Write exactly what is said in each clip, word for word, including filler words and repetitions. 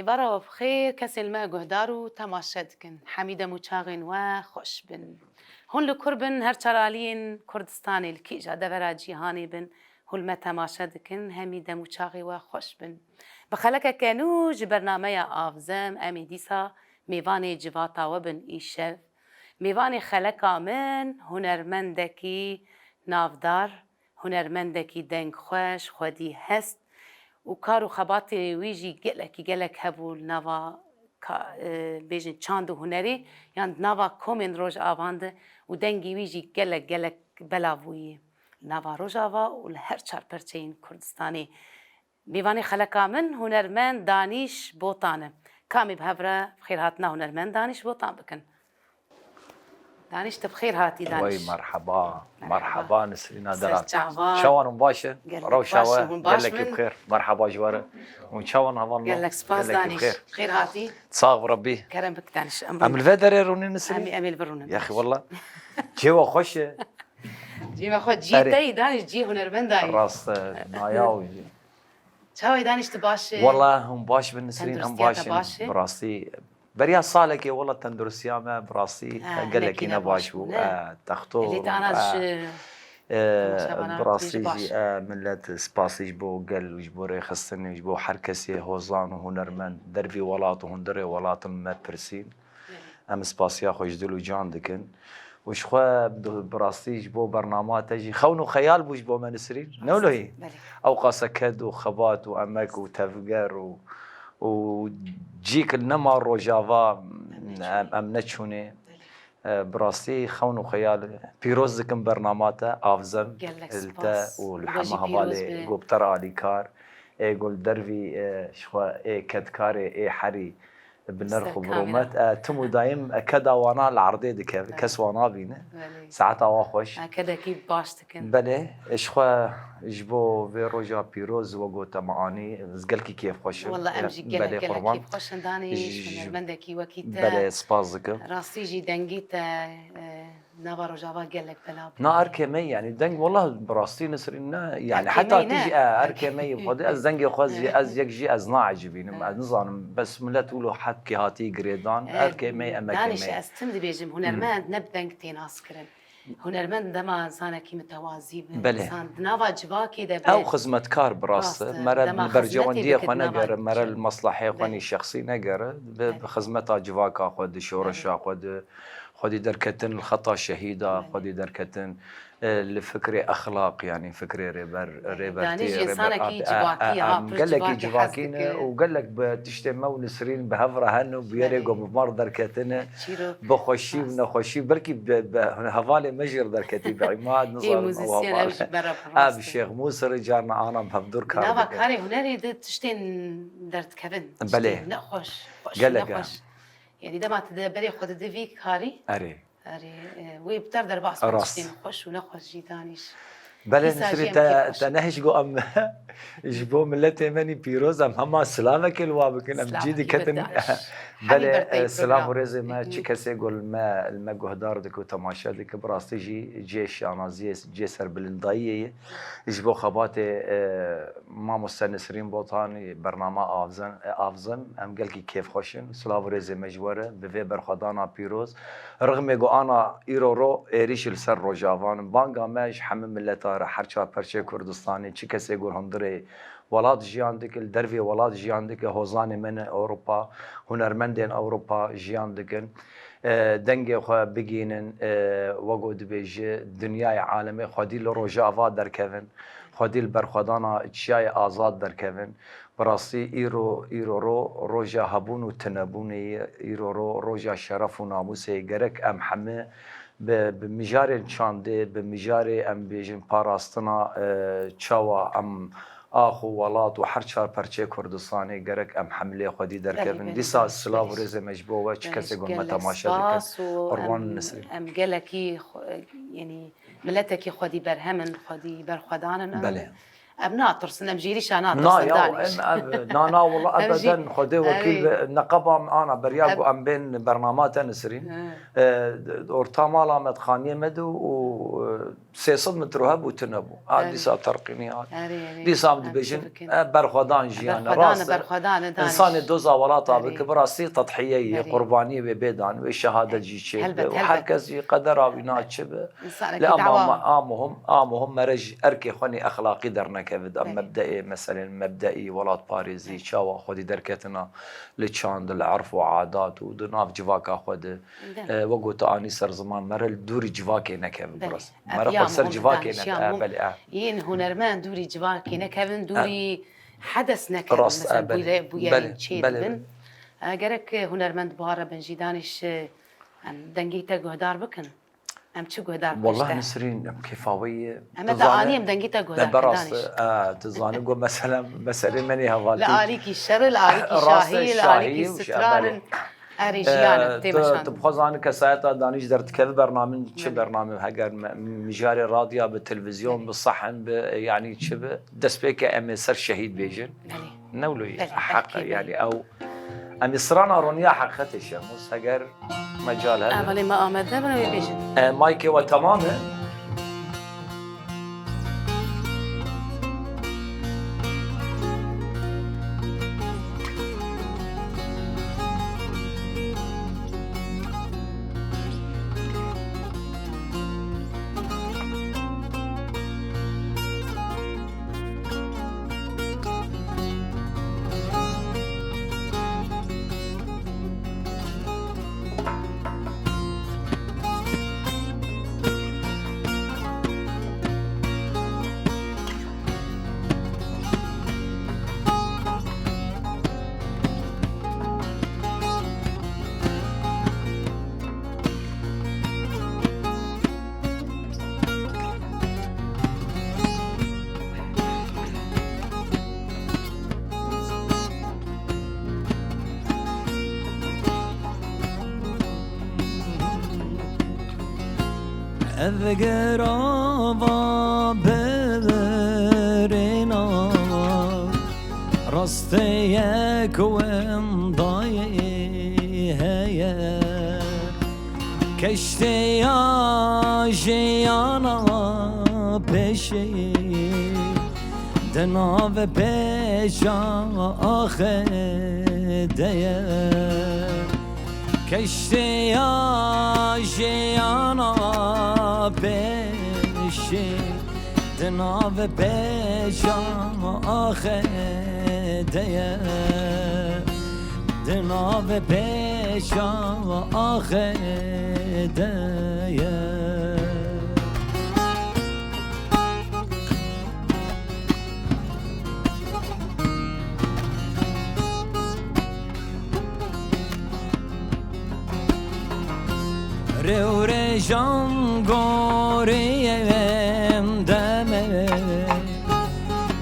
Êvara we bi xêr, kesên me guhdar û temaşe dikin. Hemî dem û çaxên we xweş bin. Hûn li kur bin, her çar aliyên Kurdistanê, li kîja devera cîhanê bin, hûn li me temaşe dikin, hemî dem û çaxê we xweş bin. Bi xelekeke nû ji bernameya Avzem, em ê dîsa mêvanê civata we bin îşev. Mêvanê xeleka min hunermendekî navdar, hunermendekî dengxweş, xwedî hest û kar û xebatê wî jî gelekî gelek hebû li nava ka-, e, bêjin çand û hunerê yan di nava komên Rojavan de û dengê wî jî gelek gelek belav bûyî li nava Rojava û li her çar perçeyên Kurdistanê. Mêvanê xeleka min hunermend Danîş Botan e. Kamî bi hev re bi xêrhatina hunermend Danîş Botan bikin. Danîş, tu bi xêr hatî, Danîş. Wey, merheba. Merheba. Merheba, Nisrîna Dera. Ser çava. Çawan hûn baş e? Gelek baş e, hûn baş bin? Rewşa we gelekî bi xêr. Merheba ji we re. Hûn çawan hevalno? Gelek spas, Danîş. Gelekî bi xêr. Xêr hatî. Sax bi Rebbî. Kerem bik, Danîş. Em li vê derê rûnin, Nisrîn? Em ê, em ê li vir rûnin, Danîş. Yaxî, wela. Cê we xweş e. Cê we xweş. Cî te yî, Danîş, cî hunermenda yî. Rast e, naya û jî. Çawa yî, Danîş, tu baş e? Wela hûn baş bin, Nisrîn, em baş in. Tenduristiya te baş e? Bi rastî, beriya salekê wela tenduristiya me bi rastî gelekî ne baş bû. E, textor, e, e, bi rastî jî, e, millet spasî ji bo gel û ji bo rêxistinê, ji bo her kesê hozan û hunermend dervî welat û hundirê welat in me pirsîn. Em spasiya xwe ji dil û can dikin. Û ji xwe bi, bi rastî ji bo bernama te jî xewn û xeyal bû ji bo me, Nisrîn. Ne wilo yî? Belê. Ew qase ked û xebat û emek û tevger û, û cîk li nema Rojava em, em neçûnê. Belê. E, bi rastî xewn û xeyal pîroz dikim bernama te, Avzem, li te û li hema hevalê Gopter Alîkar, ê ku li dervî, e, ji xwe ê kedkarê, ê herî bi nirx û bi rûmet, e, tim û dayim, e, keda wana li erdê dikeve, kes wan nabîne. Belê. Saeta wa xweş. E, kedekî baş dikin. Belê, e, ji xwe ji bo vê roja pîroz we gote me anî, ez gelkî kêfxweş im. Wela em jî gelek, gelek kêfxweş in, Danîş, hunermendekî wekî te. Belê, spas dikim. Rastî jî dengî te, e, nava Rojava gelek belav bû. Na erkê me, yanî deng wela bi rastî Nisrîn ne, yanî heta tî jî, e, erkê me yê xwedî, ez dengê xwe jî, ez yek jî ez naecibînim, ez nizanim, bes milet wilo hepkê hatî girêdan, erkê me, emekê me. Danîş, ez tim dibêjim, hunermend ne bi deng tê naskirin. Hunermend dema zanekî mitewazî be, insan di nava civakê de be. Ew xizmetkar bi rast e, mere li bercewendiyê xwe negere, mere li meslehê xwe nî şexsî negere, bi, bi xizmeta civaka xwe, di şoreşa xwe, di xwedî derketin li xeta şehîda, xwedî derketin, e, li fikrê exlaq, yanî fikrê rêber, rêbertî, rêber, insanekî civakî, e, e, ha, em gelekî civakî ne û gelek bi tiştê me û Nisrîn bi hev re hene û bûyerê ku bi me re derketine, bi xweşî û nexweşî, belkî bi, bi hevalê me jî re derketî, bi îma nizanim ew heval. Ev Şêx Mûsirî carna ana bi hevdûr kar dike. Nava karê hunerê de tiştên derdikevin, tiştên nexweş, xweş û nexweş. Yanî dema tu de berê xwe dide vî karî. Erê. Erê, e, wê bi te re derbas be tiştên xweş û nexweş jî, Danîş. Belê Nisrî, te, te nehişt got em ji bo miletê me nî pîroz, em hema silavekê li wa bikin, em cî diketin. Belê, e, silav û rêzê me çi kesê ku li me, li me guhdar dike û temaşe dike, bi rastî jî cê şanaziyê, cê serbilindayiyê ye. Ji bo xebatê, e, Mamoste Nisrîn Botanî, bernama Avzem, e, Avzem, em gelkî kêfxweş in. Silav û rêzê me ji we re, bi vê berxwedana pîroz. Rixmê ku ana îro ro êrîş li ser Rojavan in. Banga me ji hemî mileta re, her çar perçeyê Kurdistanê, çi kesê ku hundirê welat jiyan dike, li dervê welat jiyan dike, hozanê me ne Ewropa, hunermendên Ewropa jiyan dikin. E, dengê xwe bigihînin, e, wek ku dibêje, dinyayê alemê xwedî li Rojava derkevin, xwedî li berxwedana çiyayê azad derkevin. Bi rastî îro, îro ro roja hebûn û tinebûnê ye, îro ro roja şeref û namûsê ye. Gerek em hemî bi, bi mijarên çandê, bi mijarê, em bêjin, parastina, e, çawa em ax û welat û her çar perçeyê Kurdistanê gerek em hemilê xwedî derkevin. Dîsa silav û rêzê me ji bo we, çi kesê ku me temaşe dike. Rwan Nisrîn. Em gelekî xwe, yanî miletekî xwedî berhem in, xwedî berxwedan in. Belê. Em natirsin, em ji êrîşa natirsin, Na ya, Daniş. em, em, na, na, wala Em jî, ebeden, Xwedê wekîl erê. be, neqeba em ana beriya Em ku em bên bernama te Nisrîn. He. E, orta mala me di xaniyê me de û, e, sê sed metro hebû, tune bû. A, Erê. dîsa terqînî hat. Erê, erê. Dîsa em Em dibêjin, çi bikin? e, berxwedan jiyan e, Berxwedan e, rast e. berxwedan e, Daniş. Însanê doza welata Erê. bike, bi rastî tedhiyeyê, Erê. qurbaniyê wê bêdan, wê şehadet Erê. jî çêbe Helbet, û helbet. her kes jî qedera wî na çi be. Însanekî Lê a dawa. ma-, a muhim, a muhim mere ji erkê xwe nê exlaqî dernekeve de, Belê. mebdeê, meselên mebdeî, welatparêzî, Belê. çawa xwedî derketina li çand, li erf û adat û di nav civaka xwe de, Belê. e, wek gotu anî ser ziman, mere li dûrî civakê nekeve Belê. biraz. Ev Mere ya xwe ser muhim civakê daniş, neke, ya e, muhim. belê, e. Yên hunermend dûrî civakê nekevin, E. dûrî hedes nekevin. Rast, Mesela e, belê. bûye-, bûyerên Belê, çê belê, dibin. belê. E, gerek hunermend bi we re bin jî Daniş, e, em dengê te guhdar bikin. Em çi guhdar bikin Wallah işte? Nisrîn, em kêfa wê ye. Em ê Dizane, te anî em dengî te guhdar ne, bikin, berast, Daniş. e, tu zanî ku mesela, meselê me nê hevaltî. Li alîkî şer, li alîkî Rast e, şahî, li şahî alîkî û şer, stran belê. in. Erê jiyan e, E, tê tu, meşand. tu bixwe zanî kesayeta Danîş derdikeve bernamên çi Belê. bername, heger me, mijarê radya bi, televîzyon Belê. bi, sahn bi, yanî çi bi, destpêke em ê ser şehîd bêjin. Belê. Ne wilo ye, Belê, heq e, belkî, yanî belê. ew Em ê strana roniya heqîqetê Şemus, heger mecal hebe. Evelê me amade bin, wê bêjin. E, maykê we temam e? Ev girava birêna rasteyek wendayê heye. Keşteya jiyana pêşê di nav pêşa axê de ye. Keşteya jiyana pêşê di nav pêşa axê de ye. Di nav pêşa axê de ye. Rêwrêjan goriyên demê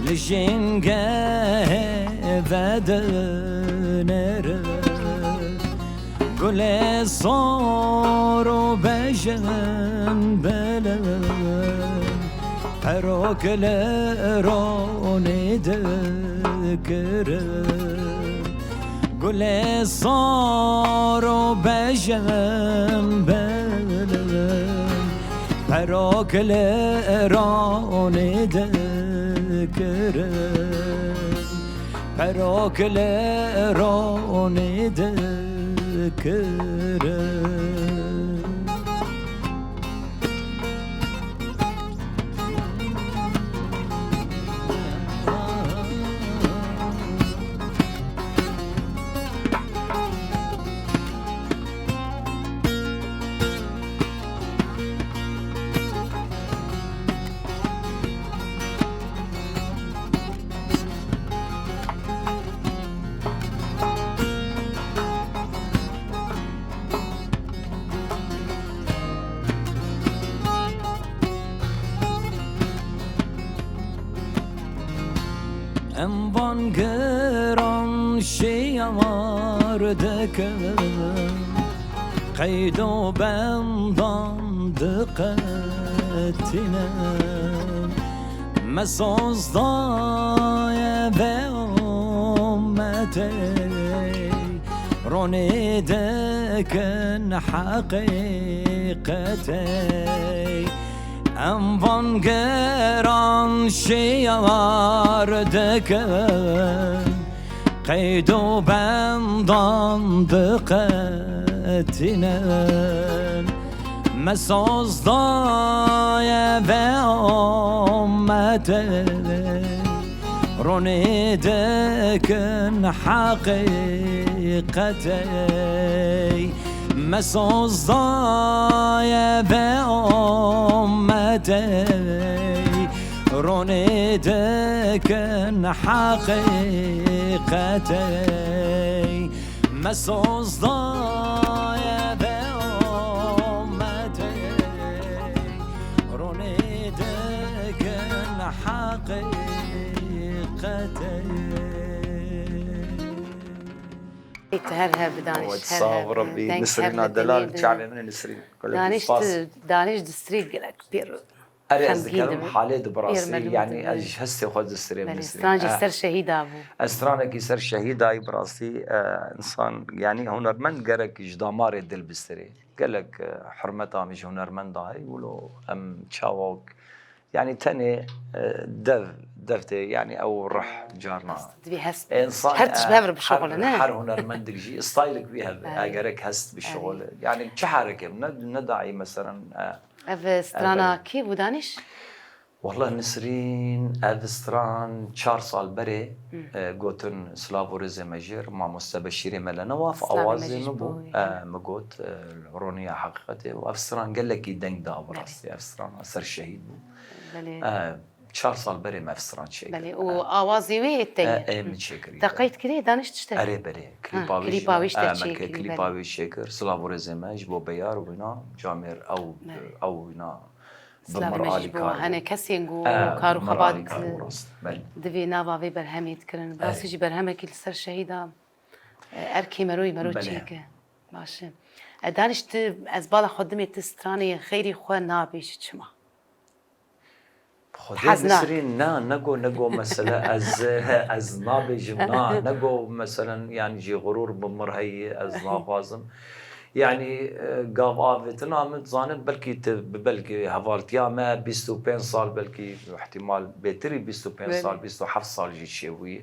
li jîngehê vedinêre. Gulê sor û bejin bilind, perok li ronî dikirin. Gulê sor û bejin bilind, perok li ronî dikirin. Perok li ronî dikirin. Em van giran şiyar dikin, qeyd û bendan diqetînin. Soz daye ve ummetê, ronê dikin heqîqetê. Em van geran şiyar dikin, qeyd û bendan diqetînin. Me soz daye ve ummetê, ronê dikin heqîqetê. Me soz daye ve ummetê, ronê dikin heqîqetê. Me soz daye ve ummetê, ronê dikin heqîqetê. Her hebe Daniş, her Sağ ol Rabbi. Nisrîna delal, çavê min e Nisrîn. Daniş, Daniş di strî gelek pir. Erê ez dikerim halê di bi rastî, yanî ez ji hestê xwe distrêm. Belê, stran jî ser şehîda bû. Ez stranekî ser şehîda yî bi rastî, e, insan, yanî hunermend gerek ji damarê dil bistirê. Gelek, e, hurmeta min ji hunermenda heye, wilo em çawa, yanî tenê, e, dev, dev tê, yanî ew ruh carna. Divê hest, her tişt bi hev re bişuxule, ne? Her hunermendek jî stylik wî hebe, e, gerek hest bişuxule. Yanî çi hereke, ne, ne daî meselen, e, Ev strana kî bû Daniş? Wallah Nisrîn, ev stran çar sal berê, e, gotin silav û rêzê me jê re, mamoste Beşîrê me li Newaf, awazê min bû. E, min got, e, roniya heqîqetê û ev stran gelekî deng da bi rastî, ev strana ser şehîd bû. E, çar sal berê me ev stran çêkir. Belê, û awazê wê ê te ye? E, ê min çêkirî. Te qeyd kirî, Daniş tiştek? Erê, belê. Klîpa wî jî, e, me klîpa wî çêkir. Silav û rêzê me ji bo Beyar û wîna, camêr ew, ew wîna. Silavê me jî bo hene kesên ku kar û xebat divê nava vê berhemê dikirin. Bi rastî jî berhemekî li ser şehîda, e, erkê mero yê mero çêke. Baş e. E, Daniş, tu, ez bala xwe dimê, tu stranê xeyrî xwe nabêjî, çima? Xwedê Nisrîn, na, nego, nego mesele ez, ez nabêjim, na, nego meselen, yanî jî xurûr bi mir heyî, ez naxwazim. Yanî, e, gav avêtina min, dizanim belkî tu, belkî hevaltiya me bîst û pênc sal, belkî îhtîmal bêtirî bîst û pênc sal, bîst û heft sal jî çêbûyî.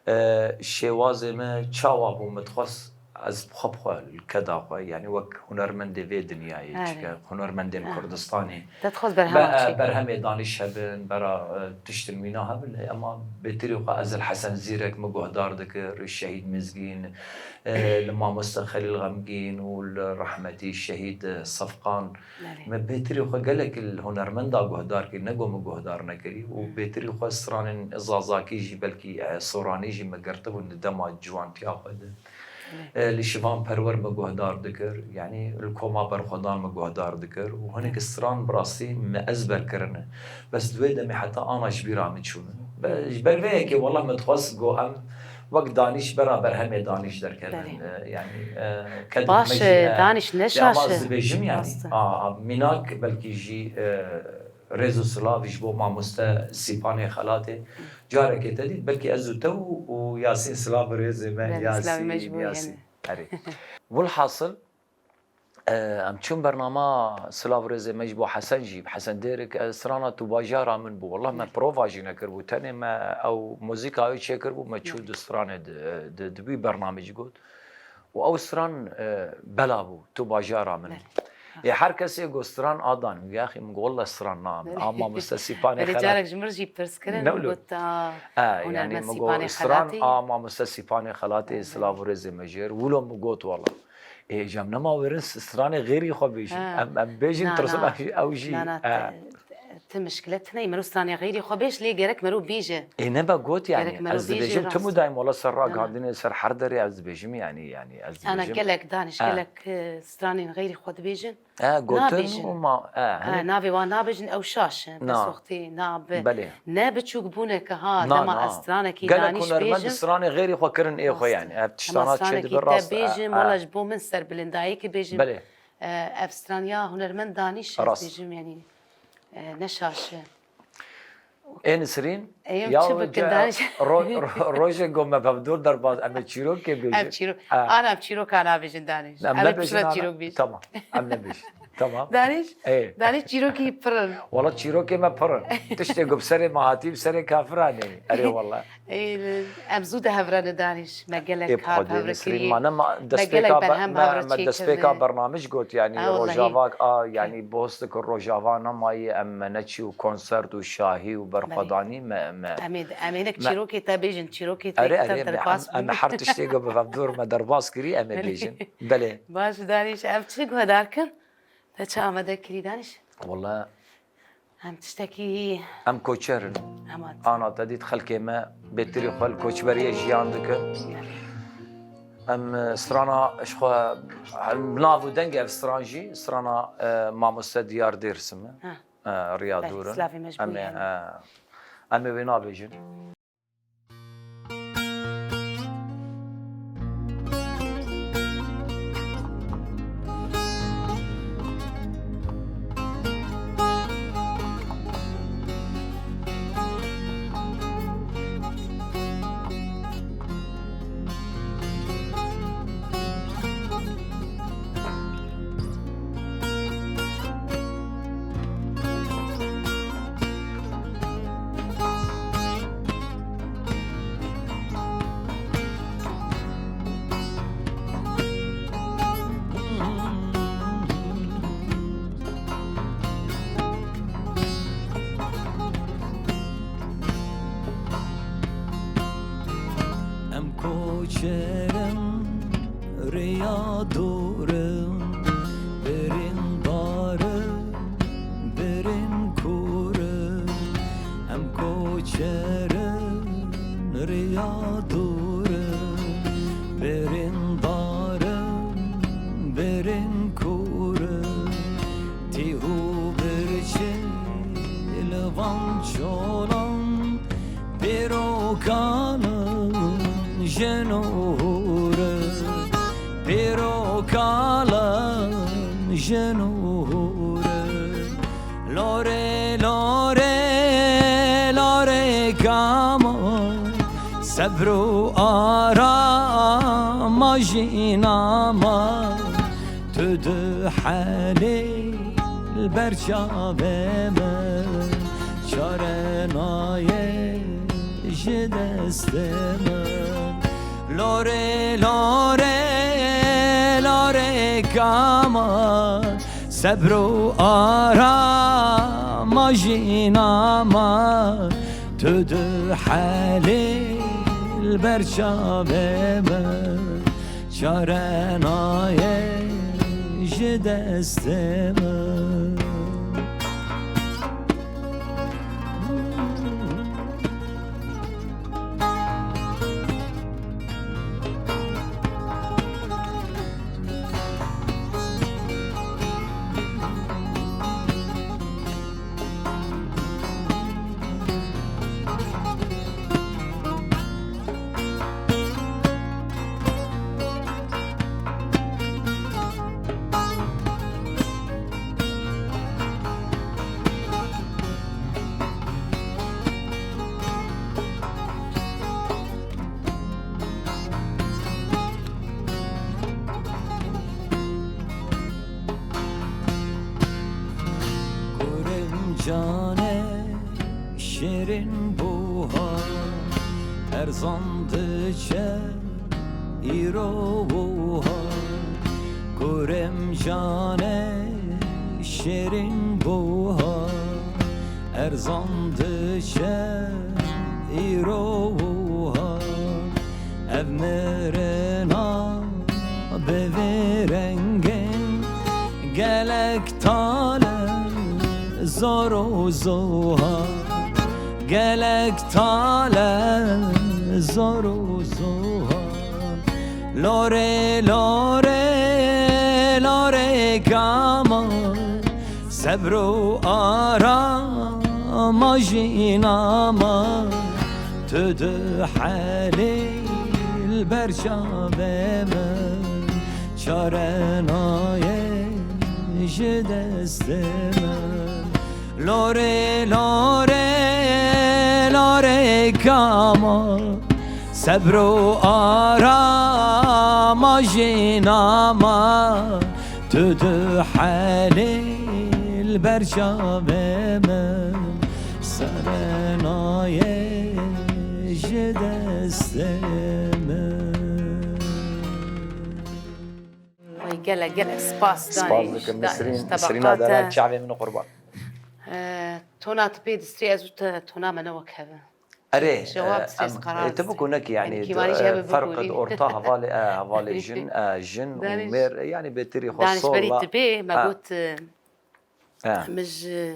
E, şêwazê me çawa bû, min dixwest ez bi xwe, bi xwe li keda xwe, yanî wek hunermendê vê dinyayê, çike hunermendên Kurdistanê, te dixwest berhema çêkî. Berhemê Daniş hebin, bera, e, tiştin wîna hebin, lê ema bêtirî xwe ez li Hesen Zîrek min guhdar dikir, Şehîd Mizgîn, e, li mamoste Xelîl Xemgîn û li rehmetî Şehîd, e, Sefqan. Me bêtirî xwe gelek li hunermenda guhdar kir, nego min guhdar nekirî û bêtirî xwe stranên zazakî jî, belkî, e, soranî jî me girtibûn di dema ciwantiya xwe de. E, li Şivan Perwer me guhdar dikir, yanî li Koma Berxwedan me guhdar dikir û hinek stran bi rastî me ezber kirine. Bes di wê demê heta ana ji bîra min çûne. Be-, ji ber vê yekê wela me dixwest ku em wek Daniş bera berhemê Daniş derkevin. E, yanî, e, kedek me jî, e, Daniş, neşaşe. Ez dibêjim yanî. A, a, mînak belkî jî, e, rêz û silav ji bo mamoste Sîpanê Xelatê. Carekê te dît, belkî ez û te û, û Yasîn, silav û rêzê me, Yasîn, Yasîn. Erê. Wilhasil, e, em çûn bernama silav û rêzê me ji bo Hesen jî, Hesen Dêrik, e, strana tu bajara min bû. Wallah me prova jî nekiribû. Tenê me ew muzîka wê çêkiribû, me çû di stranê di, di, di wî bernamê jî got. Û ew stran, e, bela bû, tu bajara min. Ê her kesê got stran a Danî, yaxî min got, "Welle stran na min." A mamoste Sîpanê Xelatê. Belê carek ji min jî pirs kirin, min got, "A, hunermend Sîpanê Xelatê." A mamoste Sîpanê Xelatê, silav û rêzê me jê re. Wilo min got, wela. Ê, cem nema werin stranê xêrî xwe bêjin. Em, em bêjin, tirsim ew jî. Na, na, ti mişkile tune ye, mero stranê xeyrî xwe bêj, lê gerek mero bêje. Ê, nebe got yanî, ez dibêjim, tim û daîm wela ser ragandinê, ser her derê ez dibêjim yanî, yanî ez dibêjim. Ana gelek Daniş, gelek, e, stranên xeyrî xwe dibêjin. E, gotin û ma, e, navê wan nabêjin, ew şaş e. Bes wextê nabe. Belê. Ne biçûk bûne ke ha, dema ez stranekî Danîş bêjim. Gelek hunermend stranê xeyrî xwe kirin ê xwe yanî. Ev tiştana çêdibe rast e. Bêjim, wela ji bo min serbilindayî ki bêjim. Belê. E, ev straniya hunermend Danîş ez bêjim, yanî, e, ne şaş e. Û Ê Nisrîn, Ê, ya çi bikin, Danîş? Ro-, ro-, rojek go me bevdor derbas, em ê çîrokê bêjin. Em çîro-, Ha. Ana, em çîroka nabêjin, Danîş. Em Em ê nebêjin piştre ana. çîrok bêjin. Tamam, em nebêjin. Tamam. Danîş, Ê. Danîş çîrokî pir in. Wala çîrokê me pir in. Tiştê ku bi serê me hatî, bi serê kafiran ê. Erê wala. Ê, em zû dihevrenin, Danîş. Me gelek Ê, bi kar Xwedê, hevre Nisrîn, kiriye. ma ne ma Me destpêka gelek be-, berhem me, hevre me çêkirine. destpêka bernamij got, yanî, Ha, wallahî. Rojavak a, yanî, bostik û Rojava nemaye, em me neçî û konsert û şahî û berxwedanî me, me Em ê, em ê hinek Me çîrokê te bêjin, çîrokê te Erê, erê, te me, derpas em, em bibin. her tiştê ku bi vevdor me derbas kirî, em ê bêjin. Belê. Baş, Danîş, em çi guhedar kin? Te çi amade kirî, Danîş? Wala Em tiştekî Em koçer in. Em hat. Ana te dît xelkê me bêtirî xwe li koçberiyê jiyan dikin. Em, e, strana ji xwe, em, nav û dengê ev stran jî, strana, e, mamoste Diyar Dêrsim e. Ha. E, riya Belê, dûr in. Slavê me ji Em bo ê, yan. e, em ê wê nabêjin. Em koçerin, riya dûr in, birîndar in, birîn kûr in. Em koçerin, riya dûr in, birîndar in, birîn kûr in. Tîh û birçî li van çolan, pêrokalan jin û hûr in, pêrokalan jin û hûr in. Lorê, lorê, lorê kama, sebr û arama jîna ma. Tu dihelî li ber çavê min, çare nayê ji destê min. Lorê, lorê, lorê kama, sebr û arama jîna ma. Tu dihelî li ber çavê min, çare nayê ji destê min. Kurim canê şêrîn buha, erzan diçe îro buha. Kurim canê şêrîn buha, erzan diçe îro buha. Ev mirina bi vê rengê gelek tal e, zor û zuha. Gelek tal e, zor û zuha. Lorê, lorê, lorê kama, sebr û arama jîna ma. Tu dihelî li ber çavê min, çare nayê ji destê min. Lorê, lorê, Rêka ma, sebr û arama jîna ma, tu du helê li ber çavê min, serê nayê ji destê min. Ay, gelek, gelek spas. Spas Daniş, dikim, Daniş, Nesrîn, tabaka Nesrîna te. Dera çavê min qurban. Ee, tona tu pê distî, ez û te tona me ne wek hev e. Erê, Cewab e, stress em, karar e, tu distî. Bikû nekî, yani, Yani, kî tu, varî jî e, hebe ferq bikûrî. Orta hevalê, e, hevalê jin, e, jin û Daniş. Mêr, e, yani, bêtirî xwe Daniş berî sola. Tu pê, me Ha. Got, e, Ha. Min ji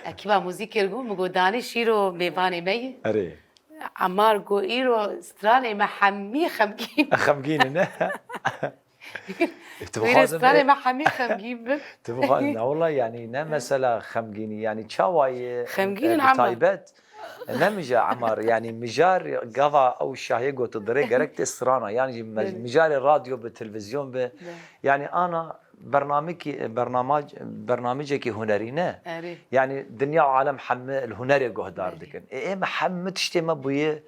ekiba muzîkê re got, min got, Daniş îro mêvanê me ye. Erê. Emar got, îro stranê me hemî xemgîn. Xemgîn in, ne? Tu Wîrê bixwazin stranê me hemî xemgîn bin. Tu bixwazin, ne, wela, yani, ne mesela xemgînî, yani, çawa ye, Xemgîn e, in bi ama. Taybet, e, ne mija Emar, yani, mijar gava ew şahê got dirê gerek tê strana, yani, jî me-, Belê. Mijarê radyo bi, televizyon bi, Belê. Yani, ana bernamekî, bernamac-, bernamecekî hunerî ne. Erê. Yani, dinya û alem hemî li hunerê guhdar Erê. Dikin. E, ê me hemî tiştê me bûye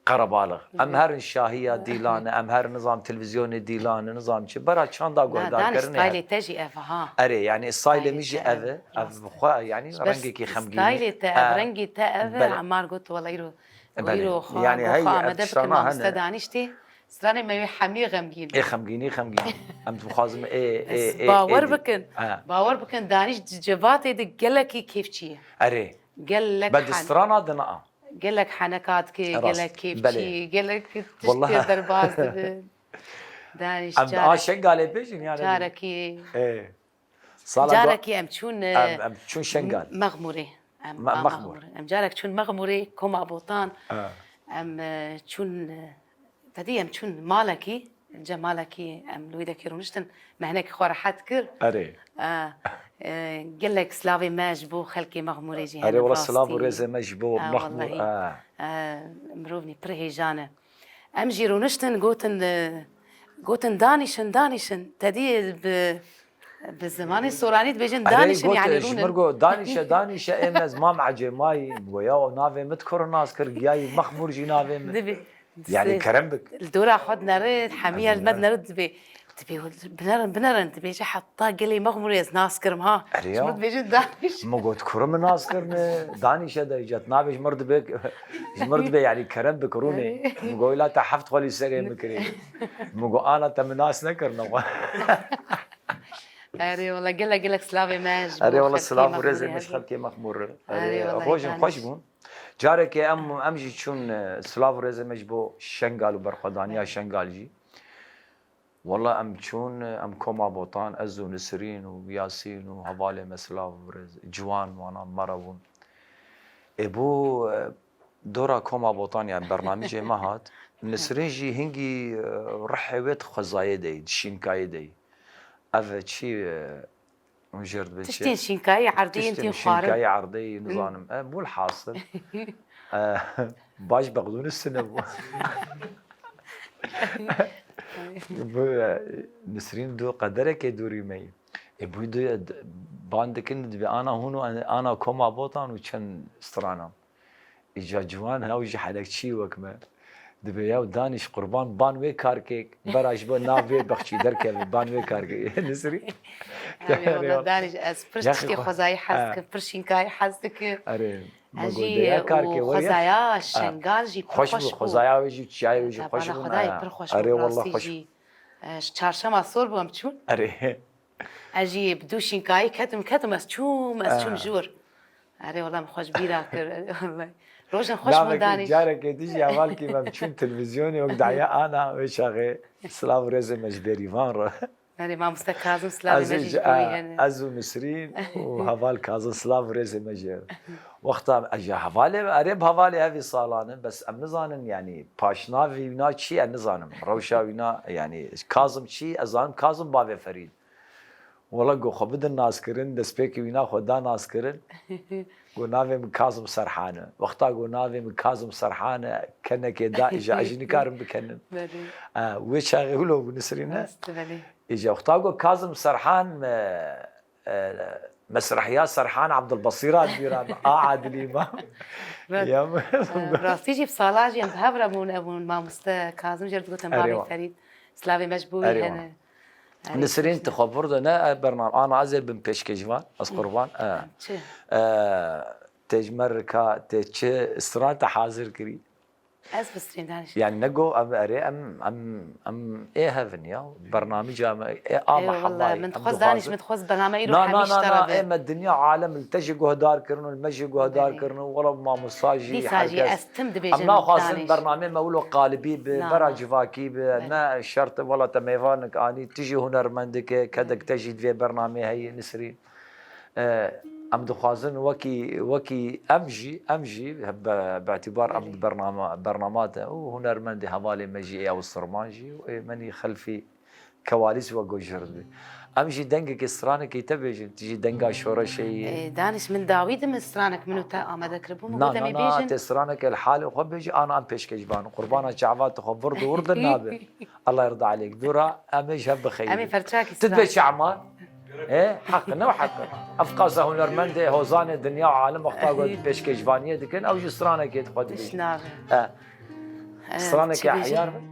qerebalix. Em Erê. Herin şahiya dîlan, em herin nizam televîzyonê dîlan, nizam çi. Bera çanda Na, guhdar danî kirinê. Staylê te jî ev ha. Erê, yani staylê Staylê min jî te ev ev, e, ev rast e. Bi xwe, yani Ji ber rengekî xemgîn e. Staylê te ev, Ha, rengê te ev e, belê. Amar got, wela îro, Belê. Îro xwe Yani, goxa hey, Amede ev bikin, şana mamoste hene. Daniştê. Stranê me wê hemî xemgîn Ê bin. Xemgînî, xemgîn. Em dixwazim ê, ê, Ez ê, bawer ê, bikin. Ha. Bawer bikin, Danîş di cevatê de gelekî kêfçî ye. Erê. Gelek Be di hane- strana de na. Gelek heneka dike, Rast. Gelek kêfçî, Belê. Gelek tiştê Wallahi. Derbas dibe. Danîş Em a carek-, Şengalê bêjin yani. Carekî. Ê. Sala Carekî em çûn, e, em, em çûn Şengal. Mexmûrê. Em Me-, a Mexmûr. Mexmûr. Em carek çûn Mexmûrê, Koma Botan. Ha. Em, e, çûn, e, tedî em çûn malekî, cemalekî em li wî dekî rûniştin, me hinekî xwe rehet kir. Erê. E, e, gelek silavê me ji bo xelkê Mexmûrê jî Erê, hene, wela rastî. Silav û rêzê me ji bo Mexmûr. Wellahî. E, mirov nî pir hêjan e. Em jî rûniştin, gotin, e, gotin, danîşin, danîşin. Tedî bi, bi zimanê soranî dibêjin, Erê, danîşin, got, yani ji rûnin. Mir got, danîşe, danîşe, ê me ez mam ecêmayî, goya o navê min di kur nas kir, giyayî Mexmûr jî navê min. Dibê. Yani kerem bik. Li dora xwe dinere, hemiye li me dinere dibê. Dibê, binerin, binerin, dibêje heta gelê Mexmûrê ez nas kirim ha. Erê ya. Ji min dibêjin danîş. Min got, kuru min nas kirine, danîşe de, îca tu nabê ji mir dibê, ji mir dibê, yani kerem bik rûnê. Erê. Min got, ila te heft xwelî serê min kirê. Min got, ana te min nas nekirine xwe. Erê, wela gelek, gelek silavê me ji Erê, bo wela xelkê silav û rêzê Mexmûrê me ji hebe. Xelkê Mexmûr. Erê, Erê, wela rojin xweş bûn. Carekê em, em jî çûn, e, silav û rêzê me ji bo Şengal û berxwedaniya Şengal jî. Wela em çûn, em Koma Botan, ez û Nisrîn û Yasîn û hevalê me silav û rêz, ciwan wana me re bûn. Ê bû, e, dora Koma Botan, yani bernamijê me hat. Nisrîn jî hingî, e, rihê wê di xwezayê de yî, di şînkayê de yî. Ev çi, e, Hûn jêr dibin çi? Tiştên şînkayî erdê yên Tiştên tîn xwarin. Şînkayî erdê, nizanim. E, bûl hasil. E, baş bexdûnî sine bû. Bu, e, Nisrîn du qederekê dûrî me yî. E, bu du, ban dikin dibê ana hûn û ana Koma Botan û çend strana. Îca ciwan ew jî helekçî wek me. Dibê ya danîş qurban ban wê karkê, bera ji bo nav wê bexçî derkeve ban wê karkê. Nisrî. Erê, wala danîş ez pir tiştê xwezayî hez dikim, pir şînkayî hez dikim. Erê, ez jî ya karkê û xwezaya Şengal jî pir xweş bû. Xwezaya wê jî, çiyayê wê jî xweş bû. Xwedayê pir xweş bû, rastî jî. Erê, wala xweş bû. E, ji çarşema sor bû em çûn. Erê. Ez jî bi dû şînkayî ketim, ketim, ez çûm, ez çûm jor. Erê, wela min xweş bîra kir, erê, wela. Rojên xweş bûn danîş. Carekê dî jî hevalkî me çûn televîzyonê, wek daye ana wê çaxê silav û rêzê me ji bêrîvan re. Erê, mamoste Kazim silavê me jî ji bo wî hene. Ez û Nisrîn û heval Kazim silav û rêzê me jê. Wexta ez ji hevalê, erê bi hevalê hevî salan e, bes em nizanin, yanî paşnavî wîna çi ye, nizanim. Rewşa wîna, yanî Kazim çi, ez zanim Kazim bavê Ferîd. Wela got xwe bidin naskirin, destpêkê wîna xwe da naskirin. Got navê min Kazim Serhan e. Wexta got navê min Kazim Serhan e, kenekê da îja ez jî nikarim bikenim. Belê. E, wê çaxê wilo bû Nisrîn e. Rast, belê. Îja wexta got Kazim Serhan me, e, Mesrehiya Serhan Abdulbasîr a dibîra me. A Adilî ma. Evet. Ya Rastî jî bi sala jî em bi hev re bûn, em bûn mamoste Kazim jê re digotin Erê Mamê wa. Ferîd. Silavê me ji bo wî Erê wa. hene. Erê Nisrîn çi- tu xwe vir de ne e bername. Ana ez ê bim pêşkêş van. Ez qurban. E. Çi? E, tê ji me rika, tê çi stran te hazir kirî. Ez bi strîn danîş. Yani ne go em erê em em em ê hevin ya. Bernamî ca me ê ama Eyvallah, hevayî. min Em dixwaz danîş, dixwazin. Min dixwaz bername îro Na na hemî ji na te na re be. Ê me dinya alem li te jî guhdar kirin û li me jî guhdar Belê. kirin û wela mamosta jî Dîsa her jî kes. Ez tim dibêjim. Em naxwazin Danîş. Bernamê me wilo qalibî bi, Na, vera na. civakî bi, Belê. Ne şert e, wela te mêvanik anî, tu jî hunermendike, kedek te jî divê bernamê heyî Nisrîn. E, em dixwazin wekî, wekî em jî, em jî be, bi îtîbar em di bernama, bernama te û hunermendê hevalê me jî ê ew sirman jî û ê menî xelfî kewalîs we gojir dibe. Em jî dengekê stranekê te bêjin, tu jî denga şoreşê yî. Ê, Danîş, min dawî di min stranek min û te amade kiribû, min Na, got em na, ê na, bêjin. Te stranekê li halê xwe bêjî, ana em pêşkêş ban. Qurbana çava tu xwe vir de wir de nabe. Allah yarda aleyk. Dûra em ê ji hev bixeyî. Em ê ferçakî Tu stran. dibê çaman. Ê, heq ne heq. Ev qasa hunermendê, hozanê dinya alem wexta got pêşkêşvaniyê dikin, ew jî stranekê xwe dibêjin. Tişt nabe. E. E, Stranekê çi bêjin? Ehyar min.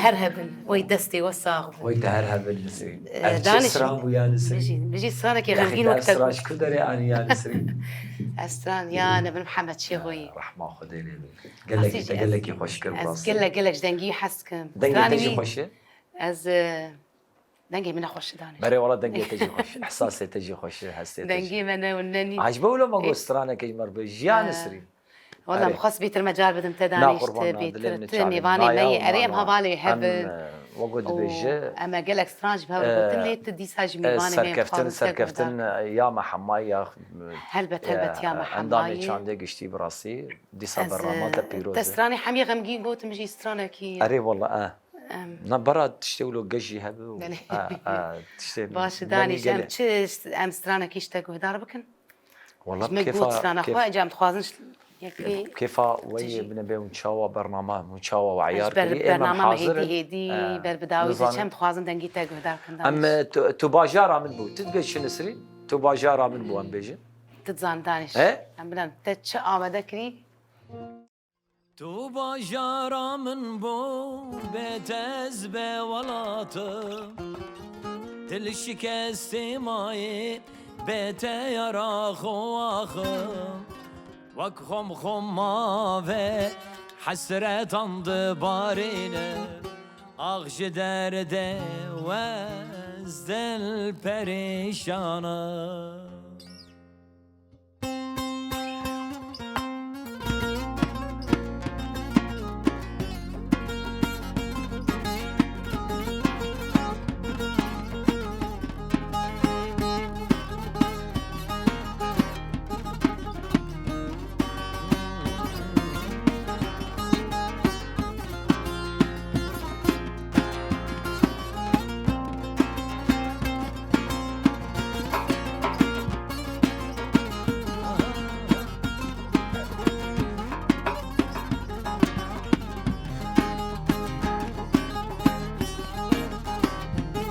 Her hebin, wey destê we sax bû. Wey te her hebin Nisrîn. Ee, Ev çi Danişî. Stran bû ya Nisrîn? Bijî, bijî stranekî Yaxî xemgîn te wek te. Stran ji ku derê anî ya Nisrîn? Ev stran ya Nebin Mihemed Şêxoyî. Rehma Xwedê lê be. Gelekî Asî te jî gelekî ez, xweş kir ez rastî. Gelek, gelek ji dengî hez kim. Dengê te jî Stranî xweş e? Ez, e, dengê min e xweş e Danişî. Berê wala dengê te jî xweş e. Ehsasê te jî xweş e, hestê te jî. Dengê me ne û ne nî. Ê. Ji bo wilo me got stranekê ji me re bi. Jiya Ee, Nisrîn. Wala Erê. Em xwest bêtir me car bidin te Na Danişî, qurban, tu na dilê bêtir, min tu çanim. mêvanê Na me ya yê. Erê, em hevalê Em, hev in. e, wek ku Û dibêje, em e gelek stran ji hev re e, gotin, lê tu dîsa jî e, mêvanê me yê, serkeftin, dixwazin te serkeftin, guhdar. e, ya me hema ya, e, Helbet, helbet, ya e, me endamê hemayê. Çandê giştî bi rastî. Dîsa Ez, bernama te e, pîroz te e. stranê hemî xemgîn gotin, min jî stranekî. Erê, wala, e. Em. Na bera tiştê wilo geş jî hebe û, Belê. e, e, tiştê Baş e, menî Danişî, em gelê. çi, em stranekî ji te guhdar bikin? Wala Ji me kêfa, got strana kêf-, xwe, ecem dixwazin ş-, yekê kêfa we yê tijî. Binebe hûn çawa bernama, hûn çawa we Ji eyar ber kirî, ê me bernama me hazir hêdî in. hêdî, He, ber bi dawî nizane. diçe, em dixwazin dengî te guhdar kin Em, Danişî. e, tu, tu bajara min bû. Tu dibê çi Nisrîn? Tu bajara min bû em bêjin. Tu dizan Danişî. He? Em bilen te çi amade kirî? Tu bajara min bû, bê te ez be welatim. Dil şikestê mayê, bê te yara xwe axim. Wek xom xom mave, hesretan dibarînim. Ax ji derdê we ez dil perîşan im.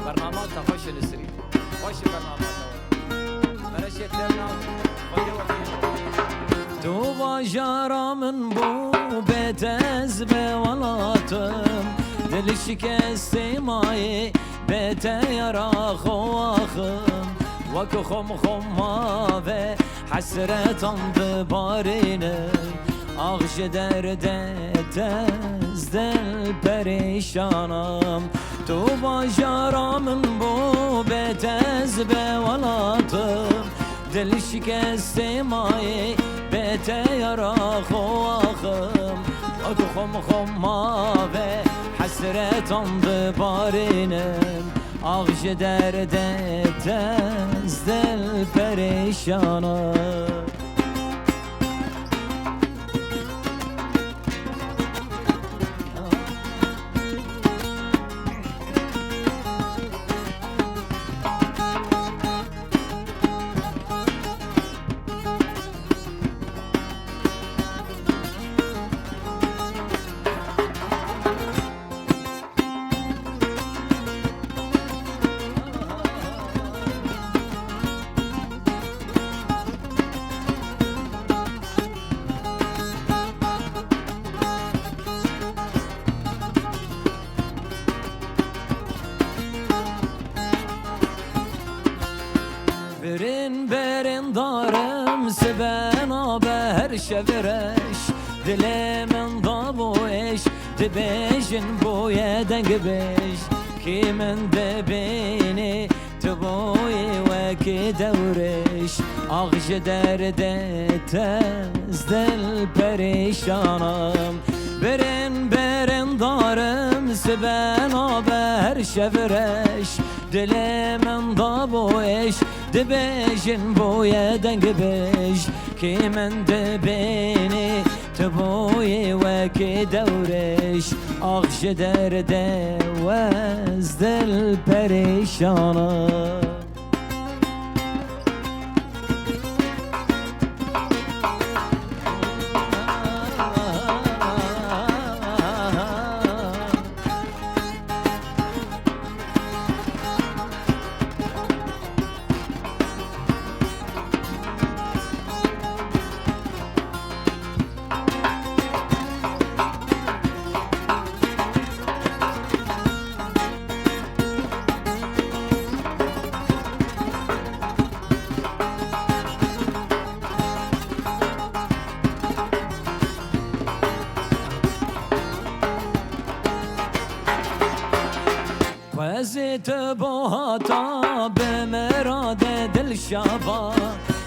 Bernama te xweş e Nisrîn. Xweş e bernama te. Mereşê te na. Tu bajara min bû, bê te ez be welatim. Dil şikestê mayê, bê te yara xwe axim. Wek xom xom mave, hesretan dibarînim. Ax ji derdê te ez dil perîşan im. Tu bajara min bû, bê te ez be welatim. Dil şikestê mayê, bê te yara xwe axim. Wek xom xom mave, hesretan dibarînim. Ax ji derdê te ez dil perîşan im. Birên berên darim, sibe nabe her şev reş. Dilê min dabû êş, dibêjin bûye dengbêj. Kî min dibînî, tu bûyî wekî dewrêş. Ax ji derdê te ez dil perîşan im. Birên berên darim, sibe nabe her şev reş. Dilê min dabû êş, dibêjin bûye dengbêj. Kî min dibînî, tu bûyî wekî dewrêş. Ax ji derdê we ez dil perîşan im. Bi mirade dilşava,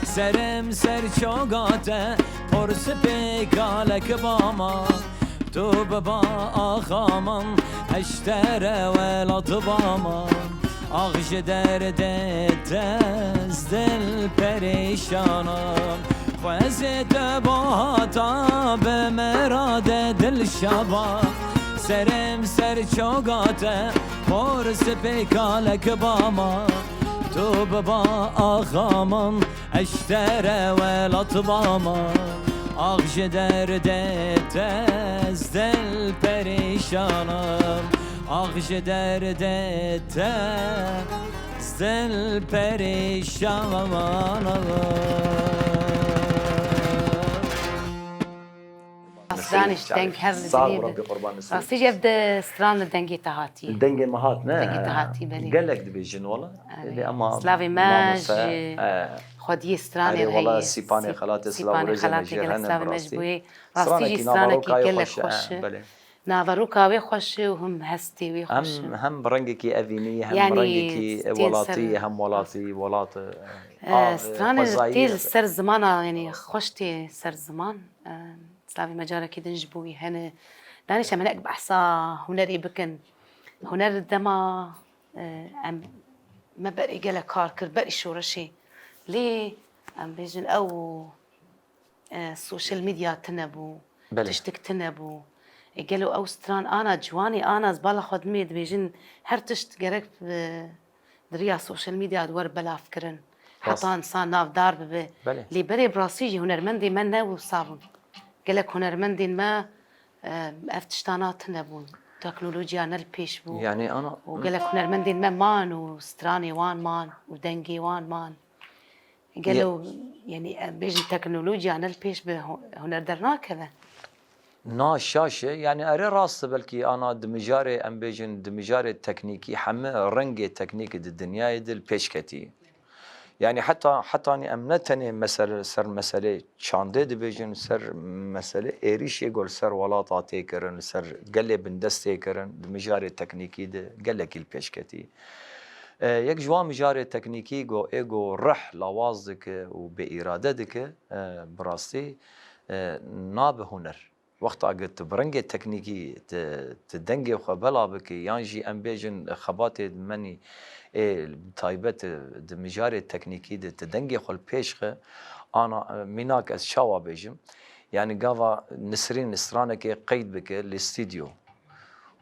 serê min ser çoga te, por spê kalek bama. Tu biba axa min, ez ji te re welat bama. Ax ji derdê te, ez dil perîşan im. Xwezê te bahata, bi mirade dilşava, serê min ser çoga te, por spê kalek bama. Tu biba axa min, ez ji te re welat bama. Ax ji derdê te, ez dil perîşan im. Ax ji derdê te, ez dil perîşan im. Danîş, deng her li dilê de. Rastî jî ev de stran li dengê te hatiye. Dengê me hat, ne? Dengê te hatî, belê. Gelek dibêjin wala. Erê. Lê ama slavê me ji xwediyê stranê heye. Sîpanê Xelatê, silav û rêzê me jê hene bi rastî. Rastî jî stranekî gelek xweş e. Naveroka wê xweş e û him hestê wê xweş e. Hem, hem bi rengekî evînî, hem bi rengekî welatî, hem welatî, welat, e, stranê tê li ser zimana, yanî xweş tê ser ziman. E, Slavê me carekî din ji bo wî hene. Danîşe me nek behsa hunerê bikin. Huner dema, e, em, me berê gelek kar kir, berî şoreşê. Lê em bêjin ew, e, sosyal medya tune bû, tiştik tune bû. E, gelo ew stran ana ciwanê, ana ez bala xwe dimê dibêjin her tişt gerek, e, di riya sosyal medya di wer belavkirin. Heta insan navdar bibe. Lê berê bi rastî jî hunermendê me ne wisa bûn. Gelek hunermendên me, e, ev tiştana tune bûn. Teknolojiya ne li pêş bû. Yanî ana û gelek hunermendên me man û stranê wan man û dengê wan man. Gelo, yanî, em bêjin teknolojiya ne li pêş bi hu-, huner dernakeve? Na, şaş e. Yanî erê rast e, belkî ana di mijarê, em bêjin di mijarê teknîkî, heme rengê teknîkî di dinyayê de li pêş ketî. Yanî heta, hetanî em ne tenê mesele, ser meselê çandê dibêjin, ser meselê êrîşê ku li ser welata tê kirin, li ser gelê bindest tê kirin, di mijarê teknîkî de gelekî li pêş ketî. E, yek ji wan mijarê teknîkî ku ê ku rih lawaz dike û bêîrade dike, e, bi rastî, e, nabe huner. Wexta ku tu bi rengê teknîkî tu, tu dengê xwe bela bikî, yan jî em bêjin xebatê menî ê bi taybet di mijarê teknîkî de tu dengê xwe li pêş xe, ana, e, mînak ez çawa bêjim? Yanî gava Nisrîn stranekê qeyd bike li stûdyo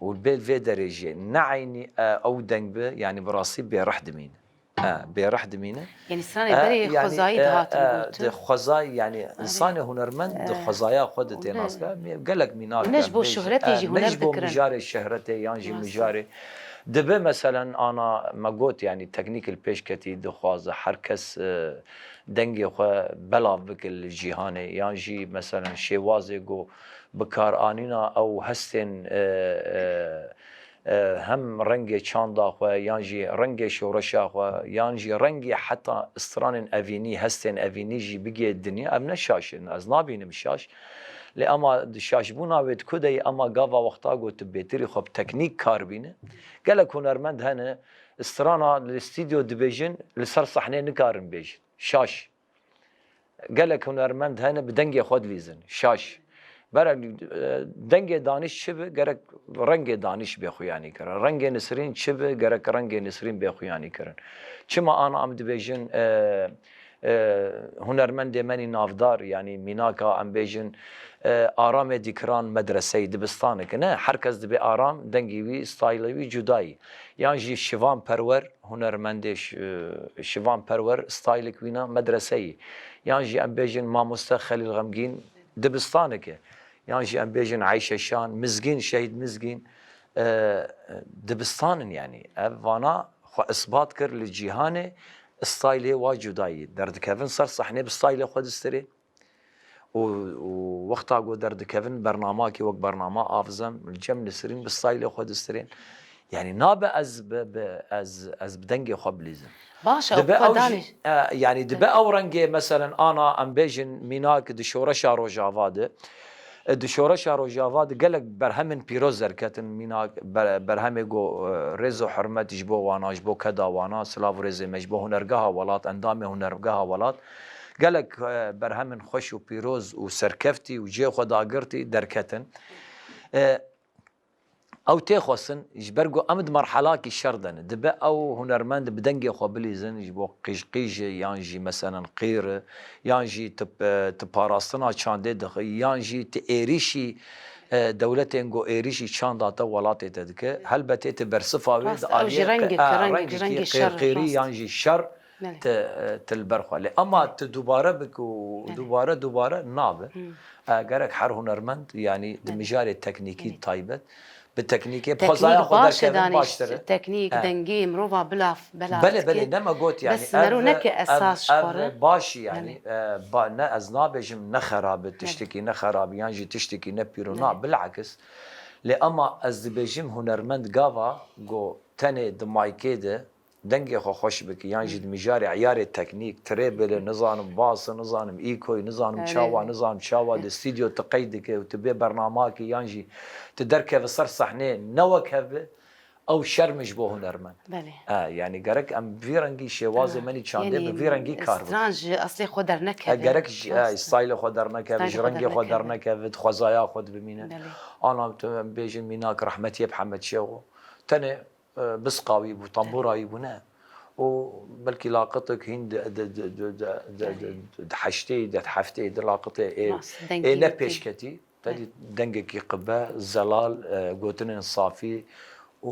û li bê vê derê jî ne eynî, e, ew deng be, yanî bi rastî bêrih dimîne. E, bêrih dimîne. Yanî stranê berê xwezayî dihatin gotin. Di xwezayî, yanî însanê hunermend di xwezaya xwe de tê nas kirin. Gelek mînak ne ji bo şohretê jî huner dikirin. Ne ji bo mijarê şehretê yan jî mijarê. Dibe meselen ana me got, yanî teknîk li pêş ketî dixwaze her kes, e, dengê xwe belav bike li cîhanê, yan jî meselen şêwazê ku bikaranîna ew hestên, e, e, e, hem rengê çanda xwe, yan jî rengê şoreşa xwe, yan jî rengê heta stranên evînî, hestên evînî jî bigê dinya, ev ne şaş in. Ez nabînim şaş. Lê ema di şaşbûna wê di ku de ye, ema gava wexta ku tu bêtirî xwe bi teknîk kar bîne. Gelek hunermend hene, strana li stûdyo dibêjin, li ser sehnê nikarin bêjin. Şaş. Gelek hunermend hene bi dengê xwe dilîzin. Şaş. Berek, e, dengê Danîş çi bi, gerek rengê Danîş bê xuyanî kirin. Rengê Nisrîn çi bi, gerek rengê Nisrîn bê xuyanî kirin. Çima ana em dibêjin, e, e, hunermendê menî navdar, yanî mînaka em bêjin, e, Aramê Dîkiran medreseyê dibistanek e. Ne, her kes dibê Aram, dengê wî, stayla wî cuda yî. Yan jî Şivan Perwer, hunermendê Ş-, e, Şivan Perwer, staylik wîna medreseyê. Yan jî em bêjin mamoste Xelîl Xemgîn dibistanek e. Yan jî em bêjin Eyşe Şan, Mizgîn, Şehîd Mizgîn, e, dibistan in yanî. Ev vana xwe isbat kir li cîhanê, staylê wa cuda yî. Derdikevin ser sehnê bi staylê xwe distirê. Û, û wexta ku derdikevin bernamakî wek bernama Avzem, li cem Nisrîn bi staylê xwe distirên. Yanî nabe ez bi, bi, ez, ez bi dengê xwe bilîzim. Baş e, dibe ew jî, e, yanî dibe ew rengê, meselen, ana em bêjin mînak di şoreşa Rojava de, E, di şoreşa Rojava de gelek berhemên pîroz derketin, mînak ber-, berhemê got, e, rêz û hurmet ji bo wana, ji bo keda wana, silav û rêzê me ji bo hunergeha welat, endamê hunergeha welat. Gelek, e, berhemên xweş û pîroz û serkeftî û cihê xwe dagirtî derketin. E, Ew tê xwestin, ji ber ku em di merhelakî şer de ne. Dibe ew hunermend bi dengê xwe bilîzin, ji bo qîjqîjê yan jî meselen qîr, yan jî tu, e, tu parastina çandê dixî, yan jî tu êrîşî, e, dewletên ku êrîşî çanda te welatê te dike. Helbetê tu bersifa wê Rast, di ew jî aliyê rengê qe-, ku, a, rengê, rengekî rengê şer, qêrqêrî rast. Yan jî şer Belê. tu, e, tu li ber xwe. Lê ema tu dubare bike û Belê. dubare, dubare nabe. Hmm. E, gerek her hunermend, yanî di Belê. mijarê teknîkî Belê. taybet, bi teknîkê bi Teknîk xwezaya xwe baş e derkevin danîş, baştir e. teknîk, E. dengê mirova bila, bela Belê, dike. belê, ne me got, yanî Bes ev, mero neke ev, esas ji ev xwe re. baş e, yanî, Belê. e, ba, ne ez nabêjim ne xerab e, Belê. tiştekî ne xerab e, yan jî tiştekî ne pîr û na, Belê. bilakis. Lê ema ez dibêjim hunermend gava ku tenê di maykê de dengê xwe xweş bike, yan jî di mijarê eyarê teknîk, tirê bile, nizanim bas, nizanim îkoy, nizanim Erê. çawa, nizanim çawa, di stûdyo tu qeyd dike û tu bê bernamakî, yan jî tu derkeve ser sehnê, ne wek hev be, ew şerm e ji bo hunermend. Belê. E, yanî gerek em vî rengî şêwazê Tamam. me nî çandê Yanî, bi vî rengî kar bikin. stran ji eslê xwe dernekeve. E, gerek ji, e, Rast e. stayla xwe dernekeve, Stayla ji xwe rengê xwe dernekeve. dernekeve, di xwezaya xwe dibimîne. Belê. Ana tu em bêjin mînak rehmetiyê Mihemed Şêxo. Tenê e, bisqa wî bû, tambûra wî bû, ne. Û belkî laqetek hîn di, di, di heştê, di heftê, di laqetê ê, Rast, ê dengê ne wî tê. pêşketî. Te Belê. dî dengekî qibe, zelal, e, gotinên safî û,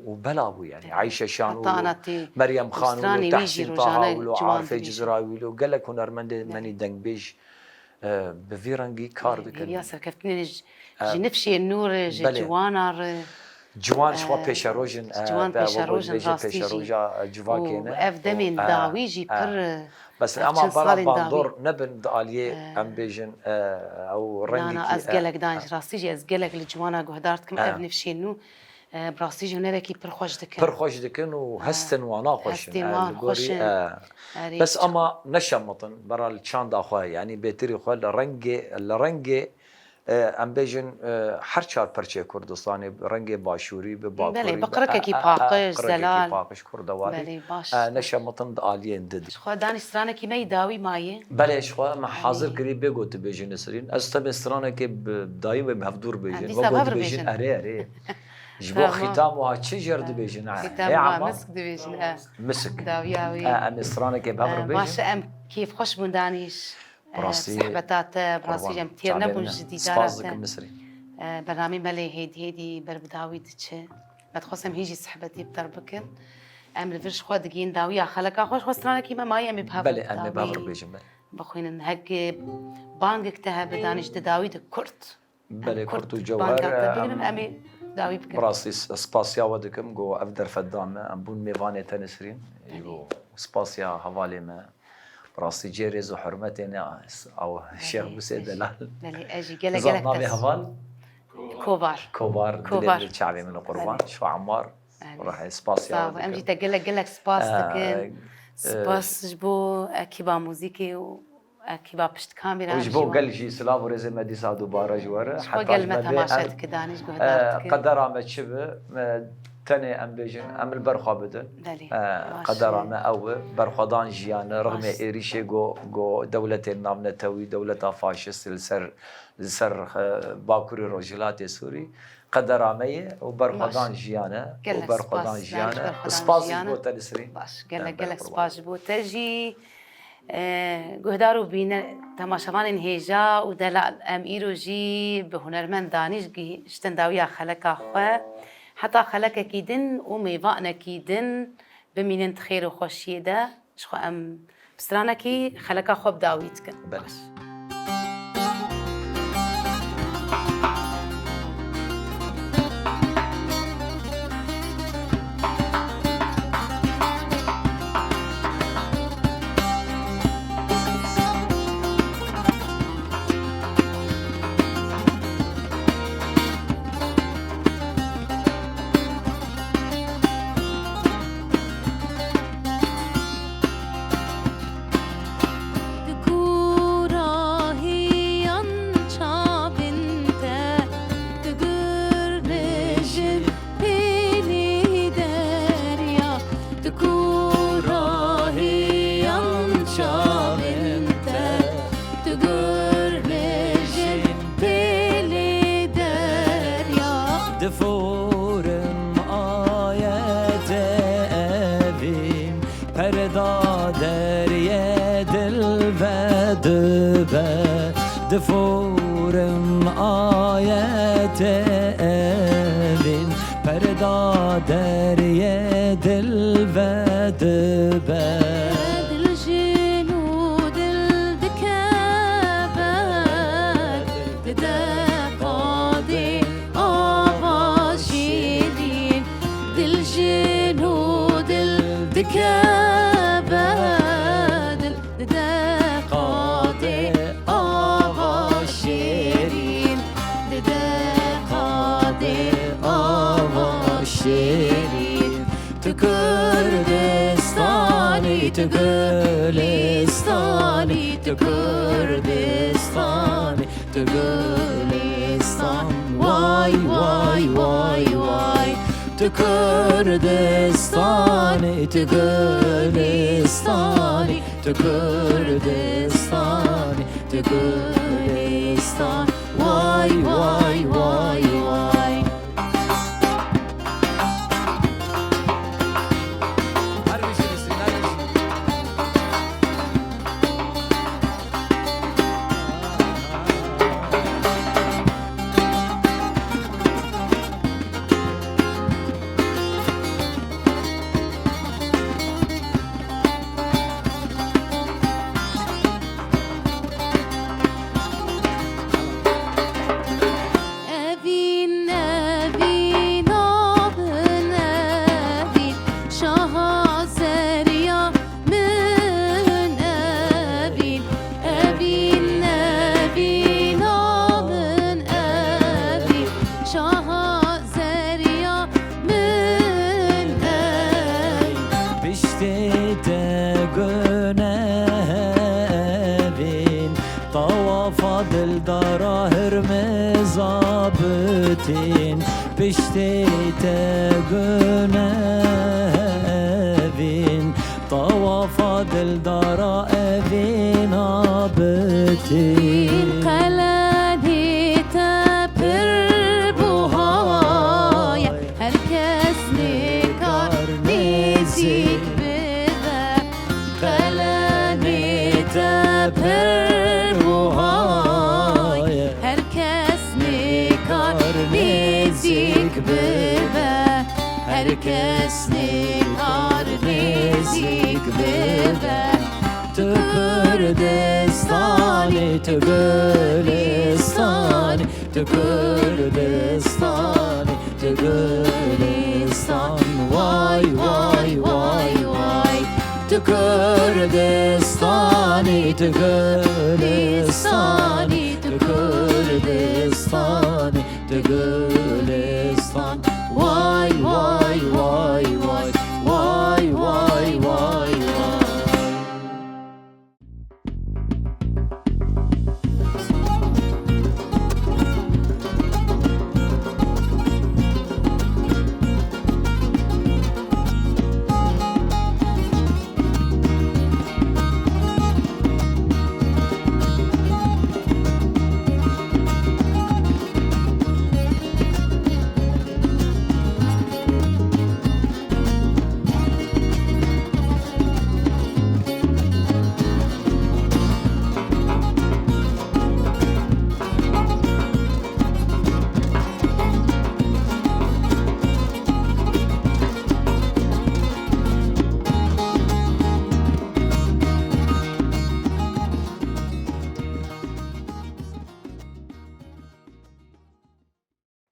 û bela bû, yanî. Belê. Ayşe Şanûl Heta û ana tê Meryem Xanûl û stranê wî jî Tehsîn rojane Taha ûl û ciwan Arifê dibêjin. Cizrawîl û gelek hunermendê me Belê. nî dengbêj, e, bi vî rengî kar Belê. dikin. Hêviya serkeftinê ji, E, ji nifşê nû re, ji belê. ciwana re. Ciwan ji xwe E, pêşeroj in, e, ciwan te ew pêşeroj in, bêje rastî jî. pêşeroja, e, civakê Û ne. ev demên Û, e, dawî jî e. pir, e, Bes ev ema çend bala salên dawî. bandor nebin di aliyê E. em bêjin, e, ew Nana, rengekî, ez e, gelek dan e. ji rastî jî ez gelek li ciwana guhdar dikim. E. Ev nifşê nû, e, bi rastî jî hunerekî pir xweş dikin. Pir xweş dikin û E. hestên wana xweş in. Hestên E, wan li gorî, xweş in. e. Erê, Bes çi- ema neşemitin, bera li çanda xwe, yanî bêtirî xwe li rengê, li rengê E, em bêjin, e, her çar perçeyê Kurdistanê, bi rengê başûrî, bi bakurî, Belê, bi bi, qirikekî e, e, e, paqij, qirikekî zelal. paqij, kurdewarî, Belê, baş. e, neşemitin di aliyên di. Ji xwe danî stranekî me yî dawî mayî? Belê, ji xwe me hazir Belê. kirî bê got dibêjin Nesrîn. Ez temê stranekê bi dayî wê bi hevdûr Ha, bêjin. dîsa Wek got bi hev dibêjin bêjin. erê, erê. Ji bo Tamam. xîtam wiha çi jêr dibêjin? Ha. Xîtam Ê wiha ama. misk dibêjin, ha. Misik. Dawiya wî. Ha, em ê stranekê bi hev E, re bêjin. Baş e, em kêfxweş bûn danîş. Bi rastî, Eh, sehbeta te, bi rastî qurban, em têr çavê nebûn min. ji dîdara Spas te. dikim Misrî. Eh, bernameyê me lê hêdî hêdî ber bi dawî diçe. Me dixwest em hîn jî sehbetî bi te re bikin. Em li vir ji xwe digihîn dawiya xeleka xwe. Ji xwe stranekî me mayî em ê bi hev Belê, em ê bi hev re dawî bêjin, belê. bixwînin. Heke bangek te hebe danî ji te dawî de kurt. Belê, Em kurt kurt û cewher, banga te em, bigrin, em ê dawî bikin. bi rastî s-, spasiya we dikim, ku ev derfet da me, em bûn mêvanê te Nesrîn. Belê. Û spasiya hevalê me. Bi rastî cê rêz û hurmetê ne, s-, aw, Belê, Şêx Musê ez jî, Delal. belê, ez jî gelek, Nizam gelek navê te heval? Kovar. Kovar, Kovar. dilê min, çavê min qurban. Belê. Şo Ammar. Belê. Rehê spasiya Sağ we ol. Em dikim. jî te gelek, gelek spas Ee, dikin. e, Spas ji bo ekiba muzîkê û Ekiba pişt kamera Û ji bo jî gel jî silav û rêzê me dîsa dubare ji we re. Ji xwe Heta gel ji me me bê temaşe em, dike, danî ji guhdar e, dike. qedera me çi bi, e, tenê em bêjin, em li ber xwe bidin. Belê, E, baş qedera e. me ew e, berxwedan jiyan e, rixmê Baş. êrîşê go, go dewletên navnetewî, dewleta faşist li ser, li ser, e, Bakurê Rojhilatê Sûrî. Qedera me ye û berxwedan Baş. jiyan e, û Gelek berxwedan spas, jiyan danî e. berxwedan Spas ji jiyan e. bo te Nesrîn. Baş, gelek, E, gelek berxwedan. spas ji bo te jî. E, guhdar û bîne-, temaşevanên hêja û delal, em îro jî bi hunermend Danîş gihîştin dawiya xeleka xwe. Heta xelekekî din û mêvanekî din bimînin di xêr û xweşiyê de. Ji xwe em bi stranekî xeleka xwe bi dawî dikin. Belê. Deriyê dil ve dibe, diforim ayetê evîn, perda deriyê dil ve dibe. Dil jin û dil dikeve, dide qadê ava şêrîn. Dil jin û dil dikeve, dil dide qadê ava şêrîn, dide qadê ava şêrîn. Tu Kurdistanî, tu Gulistanî, tu Kurdistanî, tu Gulistan. Way, way, way, way. Tu Kurdistanî, tu Gulistanî, tu Kurdistanî, tu Gulistan. Way, way, way, way. Evîn, evîn, abin evîn, şaha zeriya min evîn. Evîn, evîn, abin evîn, şaha zeriya min evîn. Piştê te gune evîn, tawafa dildara Hurmeza bitîn, piştê te gune evîn, tawafa dildara evîna bitîn. Qelenê te pir buha ye, her kes nikar nêzîk bibe. Qelenê te pir buha ye, her kes nikar nêzîk bibe. Her kes nikar nêzîk bibe. Tu Kurdistanî, tu Gulistanî, tu Kurdistanî, tu Gulistan. Way, way, way, way. Tu Kurdistanî, tu Gulistanî, tu Kurdistanî, tu Gulistan. Way, way, way, way.